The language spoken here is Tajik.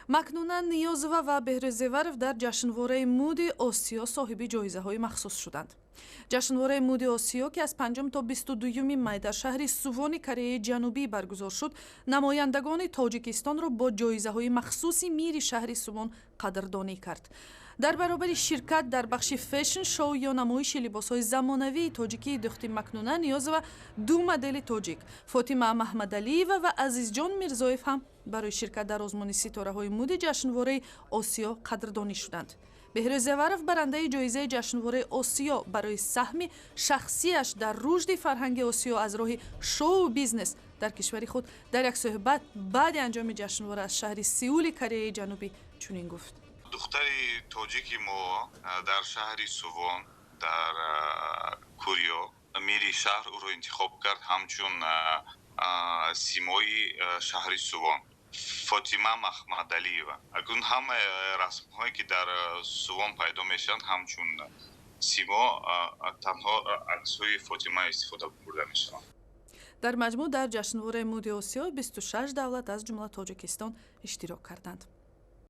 Макнуна Ниёзова ва Беҳрӯз Зеваров дар ҷашнвораи муди Осиё соҳиби ҷоизаҳои махсус шуданд. Ҷашнвораи муди Осиё, ки аз 5 то 22 май дар шаҳри Сувони Кореяи Ҷанубӣ баргузор шуд, намояндагони Тоҷикистонро бо ҷоизаҳои махсуси мири шаҳри Сувон қадрдонӣ кард. Дар баробари ширкат дар бахши фэшн шоу ё намоиши либосҳои замонавии тоҷикии духти Макнуна Ниёзова, ду модели тоҷик Фотима Маҳмадалиева ва Азизҷон Мирзоев ҳам барои ширкат дар озмуни ситораҳои муди ҷашнвораи Осиё қадрдонӣ шуданд. Беҳрӯз Зеваров, барандаи ҷоизаи ҷашнвораи Осиё барои саҳми шахсияш дар рушди фарҳанги Осиё аз роҳи шоу бизнес дар кишвари худ, дар як суҳбат баъди анҷоми ҷашнвора аз шаҳри Сеули Кореяи Ҷанубӣ чунин гуфт: Духтари тоҷики мо дар шаҳри Сувон, дар Корея, мири шаҳр ӯро интихоб кард ҳамчун симои шаҳри Сувон, Фотима Махмадалиева. Акнун ҳамаи расмҳое, ки дар Сувон пайдо мешаванд, ҳамчун симо танҳо аксҳои Фотима истифода бурда мешаванд. Дар маҷмӯъ дар ҷашнвораи муди Осиё 26 давлат, аз ҷумла Тоҷикистон, иштирок карданд.